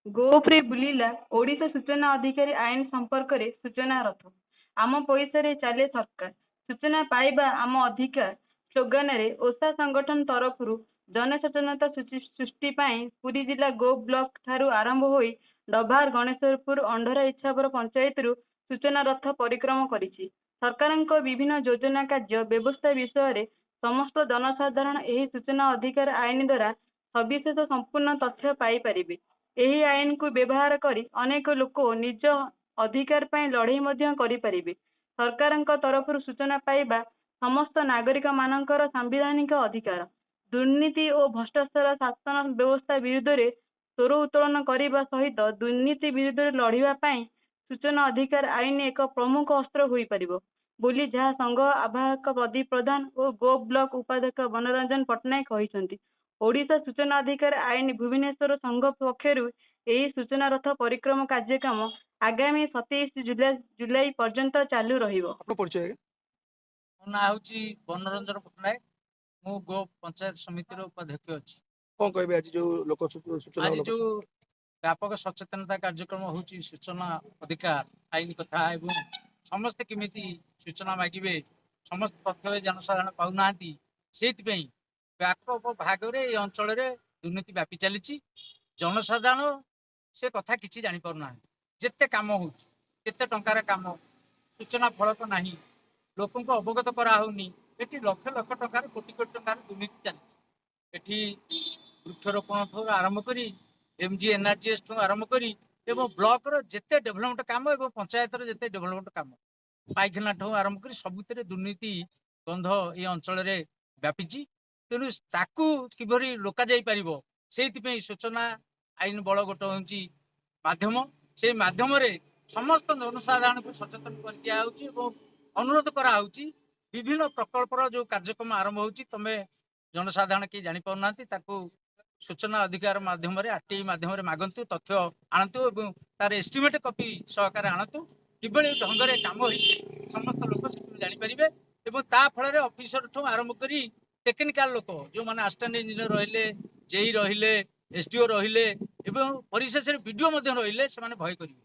ଗୋପରେ ବୁଲିଲା ଓଡ଼ିଶା ସୂଚନା ଅଧିକାର ଆଇନ ସମ୍ପର୍କରେ ସୂଚନା ରଥ। ଆମ ପଇସାରେ ଚାଲେ ସରକାର, ସୂଚନା ପାଇବା ଆମ ଅଧିକାର ସ୍ଲୋଗାନରେ ଓସା ସଂଗଠନ ତରଫରୁ ଜନସଚେତନତା ସୃଷ୍ଟି ପାଇଁ ପୁରୀ ଜିଲ୍ଲା ଗୋପ ବ୍ଲକ ଠାରୁ ଆରମ୍ଭ ହୋଇ ଡଭାର, ଗଣେଶ୍ୱରପୁର, ଅଣ୍ଢରା, ଇଚ୍ଛାପୁର ପଞ୍ଚାୟତରୁ ସୂଚନା ରଥ ପରିକ୍ରମା କରିଛି। ସରକାରଙ୍କ ବିଭିନ୍ନ ଯୋଜନା, କାର୍ଯ୍ୟ ବ୍ୟବସ୍ଥା ବିଷୟରେ ସମସ୍ତ ଜନସାଧାରଣ ଏହି ସୂଚନା ଅଧିକାର ଆଇନ ଦ୍ୱାରା ସବିଶେଷ ସମ୍ପୂର୍ଣ୍ଣ ତଥ୍ୟ ପାଇପାରିବେ। ଏହି ଆଇନକୁ ବ୍ୟବହାର କରି ଅନେକ ଲୋକ ନିଜ ଅଧିକାର ପାଇଁ ଲଢ଼େଇ ମଧ୍ୟ କରିପାରିବେ। ସରକାରଙ୍କ ତରଫରୁ ସୂଚନା ପାଇବା ସମସ୍ତ ନାଗରିକମାନଙ୍କର ସାମ୍ବିଧାନିକ ଅଧିକାର। ଦୁର୍ନୀତି ଓ ଭ୍ରଷ୍ଟାଚାର ଶାସନ ବ୍ୟବସ୍ଥା ବିରୁଦ୍ଧରେ ସ୍ୱର ଉତ୍ତୋଳନ କରିବା ସହିତ ଦୁର୍ନୀତି ବିରୁଦ୍ଧରେ ଲଢ଼ିବା ପାଇଁ ସୂଚନା ଅଧିକାର ଆଇନ ଏକ ପ୍ରମୁଖ ଅସ୍ତ୍ର ହୋଇପାରିବ ବୋଲି ଯାହା ସଂଘ ଆବାହକ ପ୍ରଦୀପ ପ୍ରଧାନ ଓ ଗୋପ ବ୍ଲକ ଉପାଧ୍ୟକ୍ଷ ବନରଞ୍ଜନ ପଟ୍ଟନାୟକ କହିଛନ୍ତି। ଓଡ଼ିଶା ସୂଚନା ଅଧିକାର ଆଇନ ଭୁବନେଶ୍ୱର ସଂଘ ପକ୍ଷରୁ ଏହି ସୂଚନା ରଥ ପରିକ୍ରମା କାର୍ଯ୍ୟକ୍ରମ ଆଗାମୀ 27 ଜୁଲାଇ ପର୍ଯ୍ୟନ୍ତ ଚାଲୁ ରହିବ। ଆପଣ ପରିଚୟ ଆଜ୍ଞା? ମୋ ନାଁ ହେଉଛି ବନରଞ୍ଜନ ପଟ୍ଟନାୟକ। ମୁଁ ଗୋପ ପଞ୍ଚାୟତ ସମିତିର ଉପାଧ୍ୟକ୍ଷ ଅଛି। କଣ କହିବେ, ଆଜି ଯୋଉ ଲୋକ ସୂଚନା ଆଜି ଯୋଉ ବ୍ୟାପକ ସଚେତନତା କାର୍ଯ୍ୟକ୍ରମ ହେଉଛି ସୂଚନା ଅଧିକାର ଆଇନ କଥା ଏବଂ ସମସ୍ତେ କେମିତି ସୂଚନା ମାଗିବେ, ସମସ୍ତ ତଥ୍ୟ ଜନସାଧାରଣ ପାଉନାହାନ୍ତି, ସେଇଥିପାଇଁ ବ୍ୟାପକ ଭାଗରେ ଏ ଅଞ୍ଚଳରେ ଦୁର୍ନୀତି ବ୍ୟାପି ଚାଲିଛି। ଜନସାଧାରଣ ସେ କଥା କିଛି ଜାଣିପାରୁନାହାନ୍ତି। ଯେତେ କାମ ହେଉଛି, କେତେ ଟଙ୍କାର କାମ, ସୂଚନା ଫଳକ ନାହିଁ, ଲୋକଙ୍କୁ ଅବଗତ କରାହଉନି। ଏଠି ଲକ୍ଷ ଲକ୍ଷ ଟଙ୍କାର, କୋଟି କୋଟି ଟଙ୍କାର ଦୁର୍ନୀତି ଚାଲିଛି। ଏଠି ବୃକ୍ଷରୋପଣ ଠୁ ଆରମ୍ଭ କରି ଏମଜି ଏନ୍ଆରଜିଏସ୍ ଠୁ ଆରମ୍ଭ କରି ଏବଂ ବ୍ଲକର ଯେତେ ଡେଭଲପମେଣ୍ଟ କାମ ଏବଂ ପଞ୍ଚାୟତର ଯେତେ ଡେଭଲପମେଣ୍ଟ କାମ, ପାଇଖାନା ଠୁ ଆରମ୍ଭ କରି ସବୁଥିରେ ଦୁର୍ନୀତି ଗନ୍ଧ ଏ ଅଞ୍ଚଳରେ ବ୍ୟାପିଛି। ତେଣୁ ତାକୁ କିଭଳି ରୋକାଯାଇ ପାରିବ, ସେଇଥିପାଇଁ ସୂଚନା ଆଇନ ବଳ ଗୋଟେ ହେଉଛି ମାଧ୍ୟମ। ସେଇ ମାଧ୍ୟମରେ ସମସ୍ତ ଜନସାଧାରଣଙ୍କୁ ସଚେତନ କରି ଦିଆହଉଛି ଏବଂ ଅନୁରୋଧ କରାହଉଛି, ବିଭିନ୍ନ ପ୍ରକଳ୍ପର ଯୋଉ କାର୍ଯ୍ୟକ୍ରମ ଆରମ୍ଭ ହଉଛି, ତମେ ଜନସାଧାରଣ କେହି ଜାଣିପାରୁନାହାନ୍ତି, ତାକୁ ସୂଚନା ଅଧିକାର ମାଧ୍ୟମରେ, ଆରଟିଆଇ ମାଧ୍ୟମରେ ମାଗନ୍ତୁ, ତଥ୍ୟ ଆଣନ୍ତୁ ଏବଂ ତାର ଏଷ୍ଟିମେଟ କପି ସହକାରେ ଆଣନ୍ତୁ। କିଭଳି ଢଙ୍ଗରେ କାମ ହେଇଛି, ସମସ୍ତ ଲୋକ ସେଥିରୁ ଜାଣିପାରିବେ ଏବଂ ତା ଫଳରେ ଅଫିସର ଠୁ ଆରମ୍ଭ କରି ଟେକ୍ନିକାଲ ଲୋକ, ଯେଉଁମାନେ ଆସିଷ୍ଟାଣ୍ଟ ଇଞ୍ଜିନିୟର ରହିଲେ, ଜେଇ ରହିଲେ, ଏସଡିଓ ରହିଲେ ଏବଂ ପରିଶେଷରେ ବିଡିଓ ମଧ୍ୟ ରହିଲେ, ସେମାନେ ଭୟ କରିବେ।